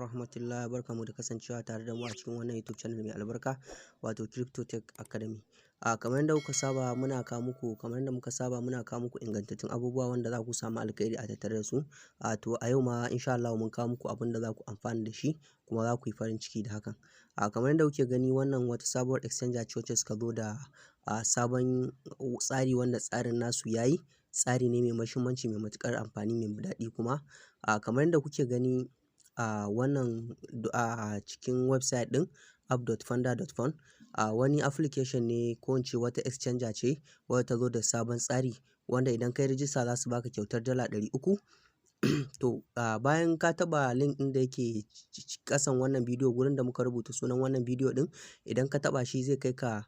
Rahmatullah, barkamu da kasancewa tare da mu a cikin wannan YouTube channel mai albarka, wato Crypto Tech Academy. A kamar yadda kuka saba muna kawo muku, kamar yadda muka saba muna kawo muku ingantattun abubuwa wanda za ku samu alkhairi a tattare da su. A to a yau ma insha Allah mun kawo muku abin da za ku amfana da shi kuma za ku yi farin ciki da hakan. A kamar yadda kuke gani, wannan wata sabuwar exchanger ce wacce suka zo da sabon tsari, wanda tsarin nasu yayi tsari ne mai mahimmanci, mai matuƙar amfani, mai daɗi kuma. A kamar yadda kuke gani a wannan a cikin website ɗin app.funda.fund, a wani application ne ko in ce wata exchanger ce wadda ta zo da sabon tsari, wanda idan ka yi rijista za su baka kyautar $300. To bayan ka taɓa link ɗin da yake ƙasan wannan bidiyo, gurin da muka rubuta sunan wannan bidiyo ɗin, idan ka taɓa shi zai kai ka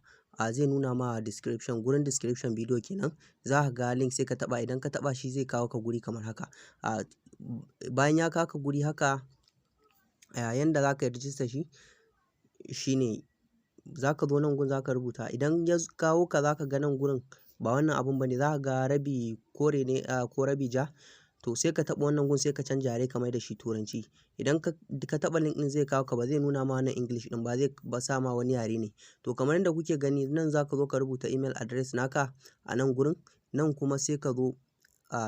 zai nuna ma description, gurin description bidiyo kenan. Za ka ga link, sai ka taɓa. Idan ka taɓa shi zai kawo ka guri kamar haka. Bayan ya kawo ka guri haka, yanda za ka yi rijista shi shine za ka zo nan gun, za ka rubuta. Idan ya kawo ka, za ka ga nan gurin ba wannan abun bane, za ka ga rabi kore ne ko rabi ja. To sai ka taɓa wannan gun, sai ka canja yare ka mai da shi Turanci. Idan ka taɓa link ɗin zai kawo ka, ba zai nuna ma wannan English ɗin ba, zai ba sa ma wani yare ne. To kamar yadda kuke gani nan, za ka zo ka rubuta email address naka a nan gurin. Nan kuma sai ka zo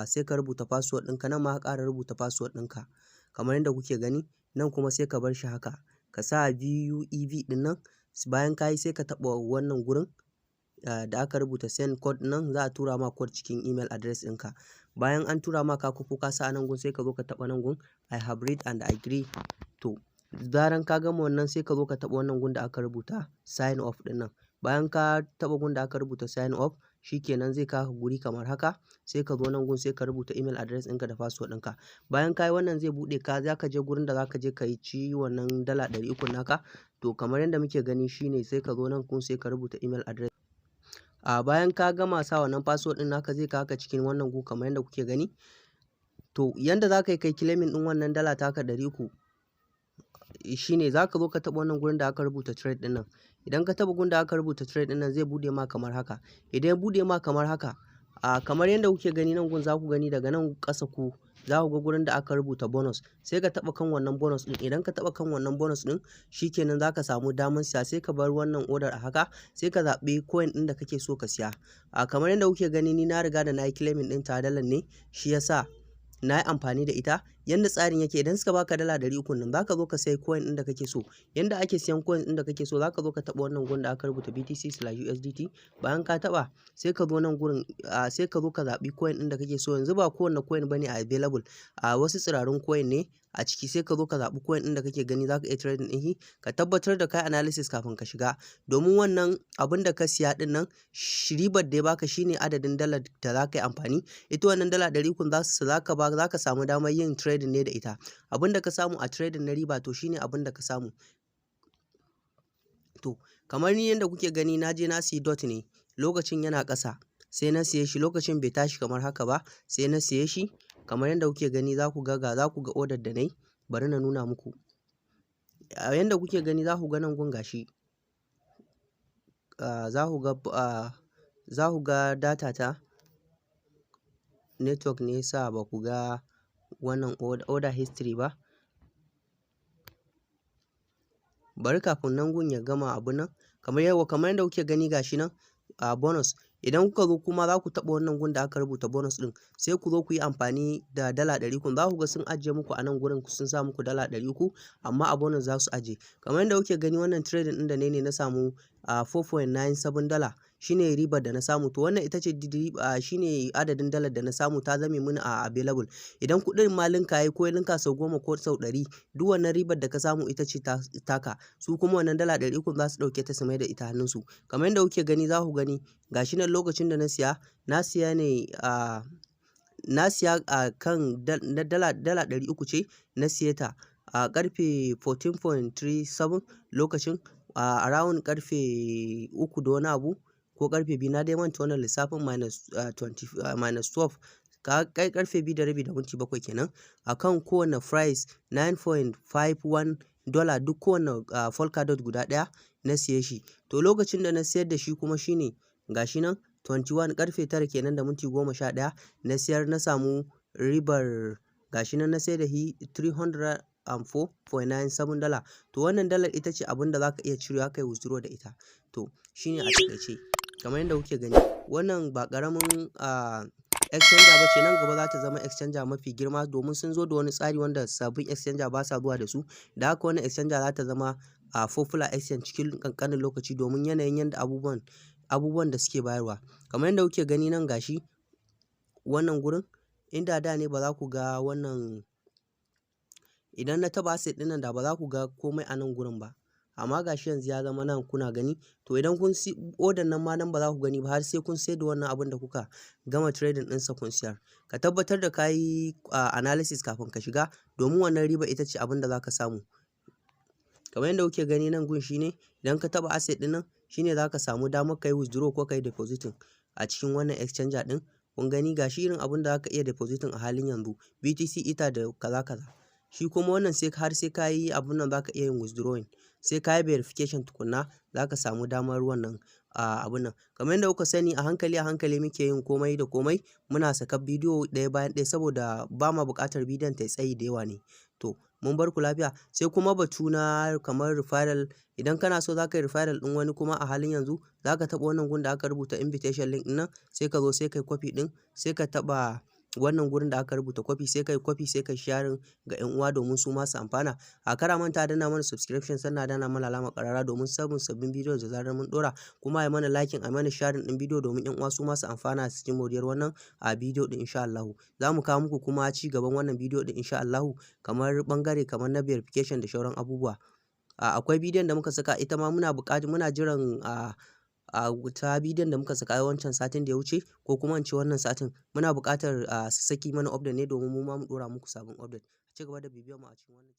sai ka rubuta password ɗinka. Nan ma ka ƙara rubuta password ɗinka kamar yadda kuke gani. Nan kuma sai ka bar shi haka, ka sa VUEV ɗin nan. Bayan ka yi, sai ka taɓa wannan gurin da aka rubuta "send code". Nan za a tura ma code cikin email address ɗinka. Bayan an tura ma, ka kwafo ka sa a nan gun, sai ka zo ka taɓa nan gun "I have read and agree". To zaran ka gama wannan, sai ka zo ka taɓa wannan gun da aka rubuta "sign up" ɗin nan. Bayan ka taɓa gun da aka rubuta "sign up", shikenan, zai kawo ka guri kamar haka. Sai ka zo nan gun, sai ka rubuta email address ɗinka da password ɗinka. Bayan ka yi wannan, zai buɗe ka, za ka je gurin da za ka je ka yi ci wannan $300 naka. To kamar yadda muke gani shine, sai ka zo nan gun, sai ka rubuta email address. A bayan ka gama sa wannan password ɗin naka, zai kawo ka cikin wannan gu kamar yadda kuke gani. To yanda za ka yi kai claiming ɗin wannan dala taka 300 shine za ka zo ka taɓa wannan gurin da aka rubuta "trade" ɗin nan. Idan ka taɓa gurin da aka rubuta "trade" ɗin nan, zai buɗe ma kamar haka. Idan ya buɗe ma kamar haka, a kamar yadda kuke gani nan gun, za ku gani daga nan ƙasa ku za ku ga gurin da aka rubuta "bonus". Sai ka taɓa kan wannan bonus ɗin. Idan ka taɓa kan wannan bonus ɗin, shikenan, za ka samu damar siya. Sai ka bar wannan order a haka, sai ka zaɓi coin ɗin da kake so ka siya. A kamar yadda kuke gani, ni na riga da na yi claiming ɗin ta dalar ne, shi yasa na yi amfani da ita. Yanda tsarin yake, idan suka baka $300 nan, zaka zo ka sayi coin ɗin da kake so. Yanda ake siyan coin ɗin da kake so, zaka zo ka taɓa wannan gun da aka rubuta BTC/USDT. Bayan ka taɓa, sai ka zo nan gurin, sai ka zo ka zaɓi coin ɗin da kake so. Yanzu ba kowanne coin bane a available, a wasu tsirarun coin ne a ciki. Sai ka zo ka zaɓi coin ɗin da kake gani zaka iya trading ɗin shi. Ka tabbatar da kai analysis kafin ka shiga, domin wannan abin da ka siya ɗin nan, ribar da ya baka shine adadin dalar da za ka yi amfani. Ita wannan $300 za su zaka ba zaka samu damar yin trading ne da ita. Abin da ka samu a trading na riba, to shine abin da ka samu. To kamar ni yanda kuke gani, na je na siyi DOT ne lokacin yana ƙasa, sai na siye shi lokacin bai tashi kamar haka ba, sai na siye shi. Kamar yadda kuke gani, za ku ga ga za ku ga order da na yi. Bari na nuna muku. A yanda kuke gani, za ku ga nan gun gashi, za ku ga data ta network ne yasa ba ku ga wannan order history ba. Bari kafin nan gun ya gama abun nan. Kamar yau, kamar yadda kuke gani, gashi nan a bonus. Idan kuka zo kuma za ku taɓa wannan gun da aka rubuta "bonus" ɗin, sai ku zo ku yi amfani da $300. Za ku ga sun ajiye muku a nan gurin, sun sa muku $300, amma a bonus za su ajiye. Kamar yadda kuke gani, wannan trading ɗin da ne na samu a $4.97 shine ribar da na samu. To wannan ita ce shine adadin dalar da na samu, ta zame mini a available. Idan kuɗin ma linka yayi, ko ya linka sau 10 ko sau 100, duk wannan ribar da ka samu ita ce taka. Su kuma wannan $300 za su ɗauke ta su mai da ita hannunsu. Kamar yadda kuke gani, za ku gani gashi nan lokacin da na siya, na siya ne a na siya a kan $300 ce na siye ta a karfe 14.37 lokacin, a around karfe 3 da wani abu ko karfe 2, na dai manta wannan lissafin, minus 20, minus 12, kai karfe 2:30 da minti 7 kenan. Akan kowane price $9.51 duk kowane Polkadot guda ɗaya na siye shi. To lokacin da na siyar da shi kuma shine gashi nan 21, karfe 9 kenan da minti 11 na siyar, na samu ribar, gashi nan na sayar da shi 300. $4.97. To, wannan dalar ita ce abin da za ka iya cirewa kai withdraw da ita. To, shine a taƙaice. Kamar yadda kuke gani, wannan ba ƙaramin exchanger ba ce. Nan gaba za ta zama exchanger mafi girma, domin sun zo da wani tsari wanda sabbin exchanger ba sa zuwa da su. Da haka wannan exchanger za ta zama a popular exchange cikin ƙanƙanin lokaci, domin yanayin yadda abubuwan da suke bayarwa. Kamar yadda kuke gani nan, gashi wannan gurin, inda da ne ba za ku ga wannan, idan na taɓa asset ɗin nan, da ba za ku ga komai a nan gurin ba. Amma gashi yanzu ya zama nan kuna gani. To, idan kun si order nan ma, nan ba za ku gani ba har sai kun sayar da wannan abun da kuka gama trading ɗinsa kun siyar. Ka tabbatar da ka yi analysis kafin ka shiga, domin wannan riba ita ce abin da za ka samu. Kamar yadda kuke gani nan gun, shine idan ka taɓa asset ɗin nan, shine za ka samu damar ka yi withdraw ko ka yi depositing a cikin wannan exchanger ɗin. Kun gani, gashi irin abun da za ka iya depositing a halin yanzu, BTC, Ether da kaza kaza. Shi kuma wannan sai har sai ka yi abun nan za ka iya yin withdrawing. Sai ka yi verification tukuna za ka samu damar wannan abun nan. Kamar yadda kuka sani, a hankali a hankali muke yin komai da komai. Muna saka bidiyo ɗaya bayan ɗaya saboda ba ma buƙatar bidiyon ta yi tsayi da yawa ne. To, mun bar ku lafiya. Sai kuma batu na kamar referral. Idan kana so za ka yi referral ɗin wani kuma a halin yanzu, za ka taɓa wannan gun da aka rubuta invitation link ɗin nan, sai ka zo sai ka yi copy ɗin, sai ka taɓa wannan gurin da aka rubuta copy, sai ka yi copy, sai ka sharing ga 'yan uwa domin su ma su amfana. A kar a manta danna mana subscription, sannan a danna mana alamar ƙararrawa domin samun sabbin bidiyo da zarar mun ɗora. Kuma a yi mana liking, a mana sharing ɗin bidiyo domin 'yan uwa su ma su amfana, su ci moriyar wannan a bidiyo ɗin, insha Allahu. Za mu kawo muku kuma ci gaban wannan bidiyo ɗin, insha Allahu, kamar ɓangare kamar na verification da sauran abubuwa. Akwai bidiyon da muka saka, ita ma muna buƙatar, muna jiran a ta bidiyon da muka saka wancan satin da ya wuce, ko kuma in ce wannan satin, muna buƙatar su saki mana update ne domin mu ma mu ɗora muku sabon update. A ci gaba da bibiyar mu a cikin wannan.